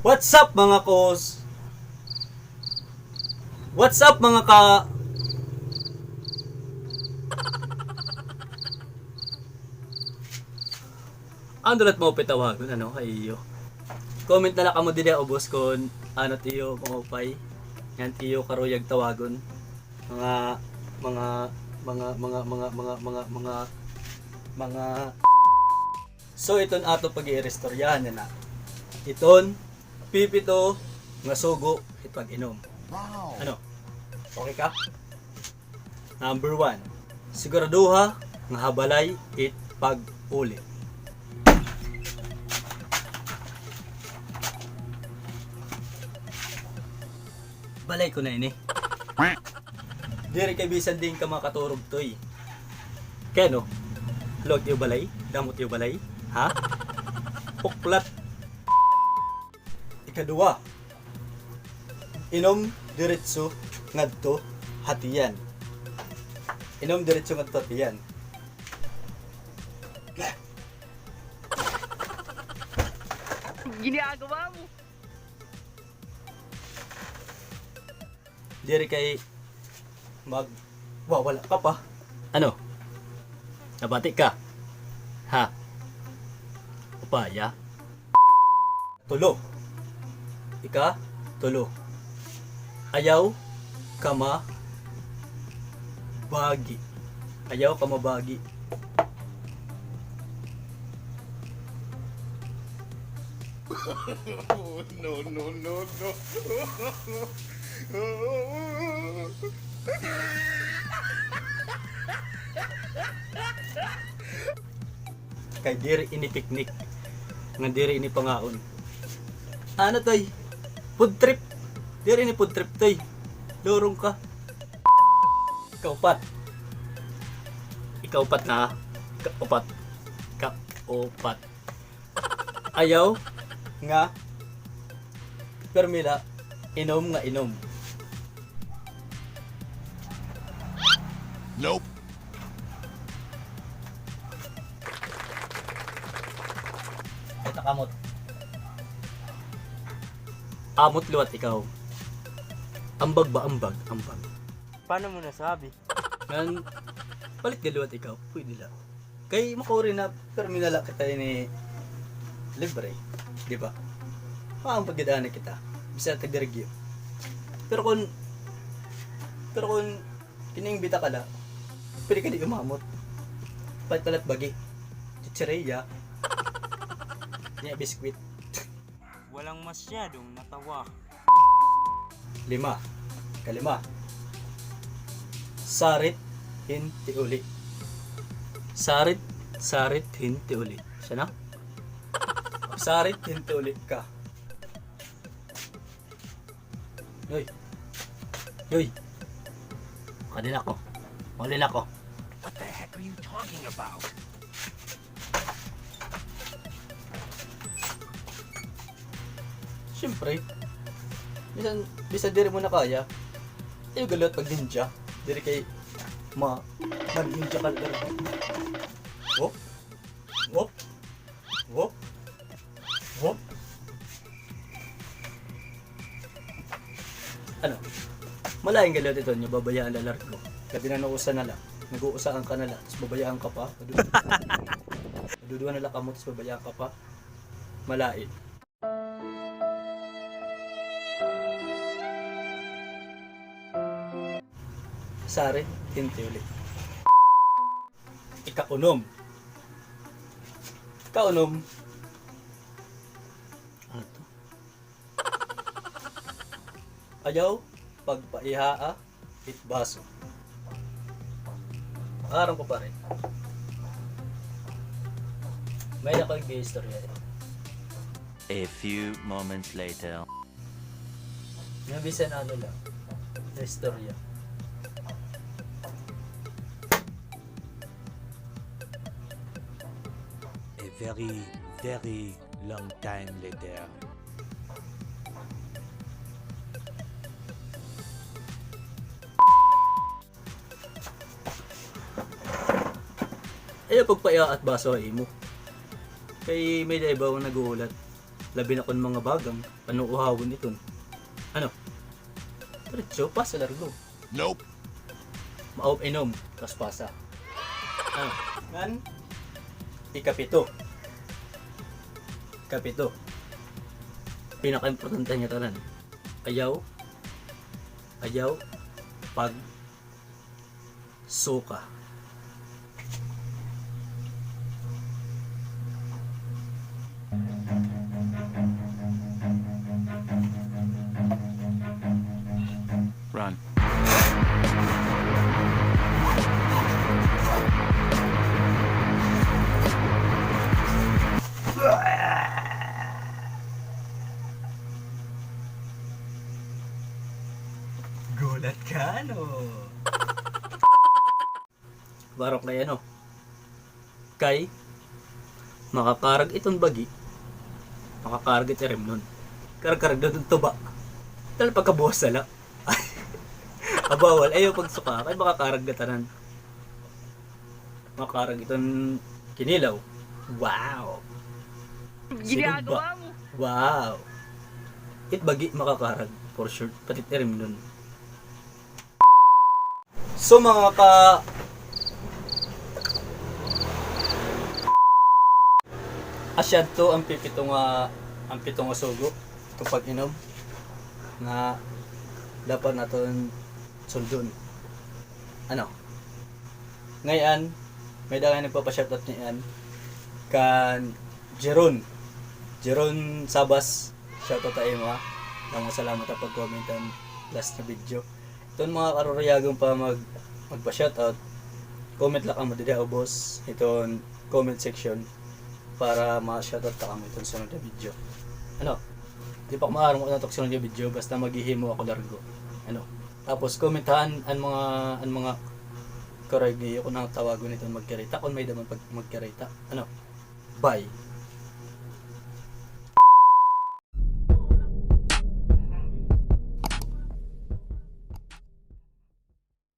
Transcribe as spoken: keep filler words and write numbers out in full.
What's up, mga kos? What's up, mga ka-, ano la it maupay tawagon, ano, ha iyo? Comment na la kamo dida ubos kon ano it iyo maupay. Ngan it iyo karuyag tawagon. Mga, mga, mga, mga, mga, mga, mga, mga, mga. So, iton aton pag-iiristoryahan yana. Iton pipito nga sugo it pag-inom. Wow. Ano? Okay ka? Number one, siguraduha nga ha balay it pag-uli. Balay ko na ini. Diri kay bisan diin ka makaturog, Toy. Kay ano? Luwag it iyo balay? Damo it iyo balay? Ha? Puklat. Ikaduha, inom diretso ngadto ha tiyan. Inom diretso ngadto ha tiyan. Ginagawa mo. Diri kay magwawala ka pa. Ano? Nabati ka? Ha? Upaya? Tulo. Ika-tulo. Ayaw ka mabagi. Ayaw ka mabagi. No, no, no, no. Kay diri ini picnic. Nga diri ini pangaon. Ano, Toy? Food trip. Diri ini food trip, Toy. Lurong ka. Ikaupat. Ikaupat na. Ikaupat. Ikaupat. Ayaw nga pirmi la inom nga inom. Nope. Ito kamot. Amot liwat ikaw. Ambag ba, ambag, ambag. Paano mo nasabi? Ngan, palit gad liwat ikaw, pwede la. Kay makauri na, pirmi na la kita ini libre, di ba? Maampag gad anay kita, bisan tagdirigyo. Pero kon, pero kon iniimbita ka la, pwede ka di umamot. Palit-palit bagi. Chichirya. Nya biskwit. Walang masyadong natawa. Lima. Kalima. Sarit hin tiuli. Sarit, sarit hin tiuli. Siya na? Sarit hin tiuli ka. Yoy. Yoy. Kadin ako. Mauli na ako. What the heck are you talking about? Siyempre, bisan, bisan diri mo na kaya, ayaw gad liwat pag-ninja. Diri kay ma-, mag-ninja ka talaga. Wop. Wop. Wop. Wop. Ano? Malain gad liwat iton nga babayaan la largo. Labi na nausa na la. Nag-uusahan ka na la, tas babayaan ka pa. Maduduwa na la kamo, tas babayaan ka pa. Malain. Sarit hin tiuli. Ikaunom. Ikaunom. Ano to? Ayaw pagpaihaa it baso. Aram ko, pare. May-ada ko ig-iistorya. A few moments later. Nga bisan ano la, istorya. A very, very long time later. Ayaw pagpaihaa it baso ha imo. Kay may-ada iba nga naghuhulat. Labi na kon mga bagang, panuuhawon iton. Ano? Diretso, pasa largo. Nope. Maupay inom, paspasa. Ano? Ngan, ikapito. Ikapito. Pinakaimportante nga tanan. Ayaw. Ayaw. Pag suka. Run. Gulat ka, no? Barok kay ano? Kay makakarag iton bagi, makakarag it irimnon. Karag-karag daw iton tuba. Dahil pagkabuwas sala. Abawal, ayaw pagsuka, kay makakarag ngatanan. Makakarag iton kinilaw. Wow! Ginagawa mo. Wow! It bagi makakarag, for sure. Pati it irimnon. So, mga ka-, asya adto an pipito nga, an pito nga sugo, itong pag-inom, nga dapat naton sundon. Ano? Ngay-an, may-ada nga nagpapa-shoutout ngay-an kan Jeron. Jeron Sabas, shoutout ha imo, ha. Damo nga salamat ha pag-comment han last nga video. Iton mga karuriyagon pa mag-, magpa-shoutout, comment la kamo dida ubos iton comment section para ma-shoutout ta kamo iton sunod nga video. Ano? Di pa ko maaram kun ano iton sunod nga video, basta maghihimo ako largo. Ano? Tapos comment ha an, an mga, an mga karuyag niyo kun ano tawagon iton magkarita, kun may-ada man pag-, magkarita. Ano? Bye.